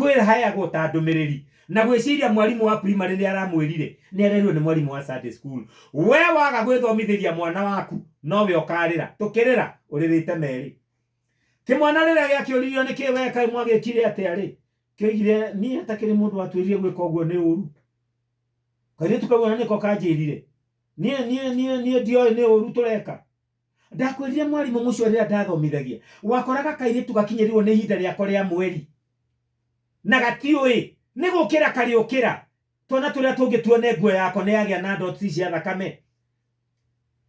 Kwĩheagwo ta ndũmĩrĩri na gwĩciria mwarimũ wa primary nĩ aramwĩrire, nĩ arerirwo nĩ mwarimũ wa Sunday school. We waga gwĩthomithĩria mwana waku nowe ũkarĩra. Tũkĩrĩra ũrĩrĩte merĩ. Kĩmwana rĩrĩa gĩakĩũririo nĩkĩ we kaĩ mwagĩkire atĩa rĩ, kĩoigire niĩ hatakĩrĩ mũndũ watwĩrire gwĩka ũguo nĩ ũru. Kairĩtu kau ona nĩko kanjĩrire. Niĩ niĩ niĩ niĩ ndioĩ nĩ ũru tũreka. Ndakwĩrire mwarimũ mũcio rĩrĩa ndathomithagia, wakoraga kairĩtu gakinyĩrĩirwo nĩ ihinda rĩako rĩa mweri na gatiũĩ nĩ gũkĩra karĩũkĩra twana tũrĩa tũngĩ tuone nguo yako nĩ yagĩa na dots cia thakame.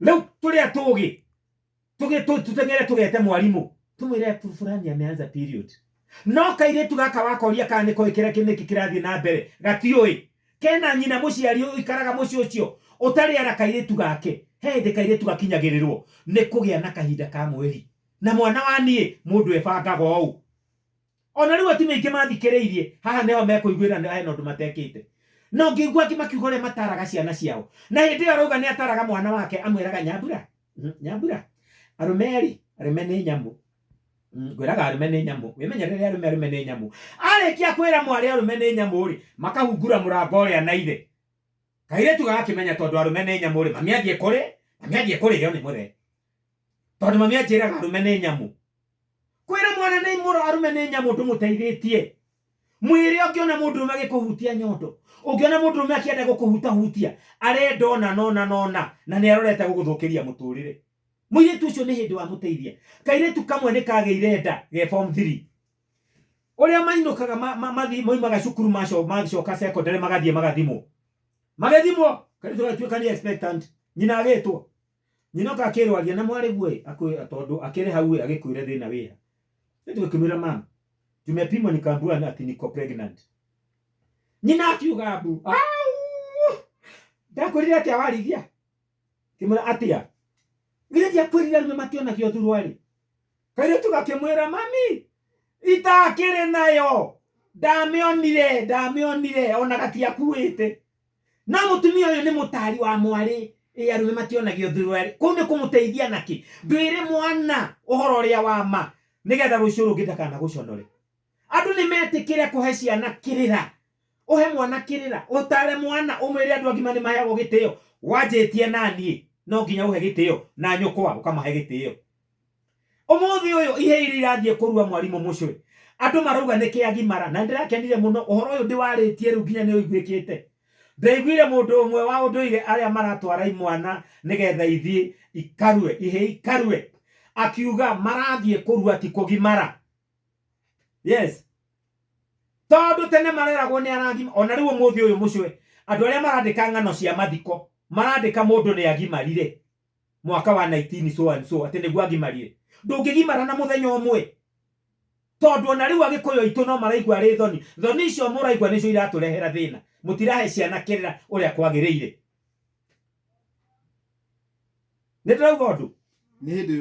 Rĩu tũrĩa tũgĩ tũteng'ere tũgete mwarimũ tũmwĩre fulani ameanza period. No kairĩtu gaka wakoria kana nĩkoĩ kĩrĩa nĩkĩ kĩrathiĩ na mbere gatiũĩ. Kena nyina mũciari ũikaraga mũciĩ ũcio ũtarĩ ara kairĩtu gake. He hĩndĩ kairĩtu gakinyagĩrĩrwo nĩ kũgĩa na kahinda ka mweri. Na mwana wa niĩ mũndũ ebangaga ũũ. Ona rĩu atumia aingĩ mathikĩrĩirie haha nĩho mekũiguĩra hena ũndũ matekĩte. Na ũngĩigua angĩ makiuga ũrĩa mataraga ciana ciao. Na hĩndĩ ĩyo arauga nĩ ataraga mwana wake amwĩraga Nyambura, Nyambura, arũme rĩ, arũme nĩ nyamũ. Ngwĩraga arũme nĩ nyamũ. Wĩmenyerere arũme, arũme nĩ nyamũ. Arĩkia kwĩra mwarĩ arũme nĩ nyamũ rĩ, makahungura mũrango ũrĩa na ithe. Kairĩtu gagakĩmenya tondũ arũme nĩ nyamũ rĩ, mami athiĩ kũrĩ, mami athiĩ kũrĩo nĩ mũthee. Tondũ mami anjĩraga arũme nĩ nyamũ. Kwĩra mwana nĩ mũro arũme nĩ nyamũ ndũmũteithĩtie. Mwĩre ũngĩona mũndũrũme agĩkũhutia nyondo, ũngĩona mũndũrũme akĩenda gũkũhutahutia, arenda ona nona nona na nĩ arorete gũgũthũkĩria mũtũrĩre. Mũirĩtu ũcio nĩ hĩndĩ wamũteithia. Kairĩtu kamwe nĩ kagĩire nda ge form 3. Ũrĩa mainũkaga moimaga cukuru macoka secondary magathiĩ magathimwo. Magĩthimwo, kairĩtu gagĩtuĩka nĩ expectant. Nyina agĩtwo. Nyina oka akĩrwaria na mwarĩguo ĩ, tondũ akĩrĩ hau ĩ, agĩkwĩre thĩna wĩha. Kairĩtu gakĩmwĩra mam, tumepimwa nikaambiwa ati niko pregnant. Nyina akiuga mbu, au! Ndakwĩrire atĩa warigia? Kĩmwĩra atĩa? Githĩ ndiakwĩrire arũme mationagio thuruarĩ? Kairĩtu gakĩmwĩra mami, itakĩrĩ nayo, ndamĩonire, ndamĩonire, ona gatiakuĩte. No mũtumia ũyũ nĩ mũtari wa mwarĩ, ĩ arũme mationagio thuruarĩ. Kũu nĩ kũmũteithia nakĩ? Ndwĩre mwana ũhoro ũrĩa wa ma, nĩgetha rũciũ rũngĩ ndakanagũconore. Andũ nĩ metĩkĩre kũhe ciana kĩrĩra. Ũhe mwana kĩrĩra, ũtare mwana, ũmwĩre andũ agima nĩ maheagwo gĩtĩo. Wanjĩtie na niĩ, no nginya ũhe gĩtĩo, na nyũkwa ũkamahe gĩtĩo. Ũmũthĩ ũyũ ihĩĩ iria irathiĩ kũrua mwarimũ mũcwe, andũ marauga nĩ kĩagimara, na nĩndĩrakenire mũno, ũhoro ũyũ ndĩwarĩtie rĩu nginya nĩ ũiguĩkĩte. Ndaiguire mũndũ ũmwe wa ũndũire arĩa maratwara imwana nĩgetha ithiĩ ikarue, ihĩĩ ikarue, akiuga marathiĩ kũrua ti kũgimara. Yes. Tondũ tene mareragwo nĩ aragima, ona rĩu ũmũthĩ ũyũ mũcwe, andũ arĩa marandĩka ng'ano cia mathiko, marandĩka mũndũ nĩ agimarire mwaka wa 19 so and so, atĩ nĩguo agimarire. Ndũngĩgimara na mũthenya ũmwe. Tondũ ona rĩu Agĩkũyũ aitũ no maraigua arĩ thoni. Thoni icio mũraigua nĩcio iratũrehera thĩna. Mũtirahe ciana kĩrĩra ũrĩa kwagĩrĩire. Nĩ ndĩrauga ũndũ? Nĩ hĩndĩ.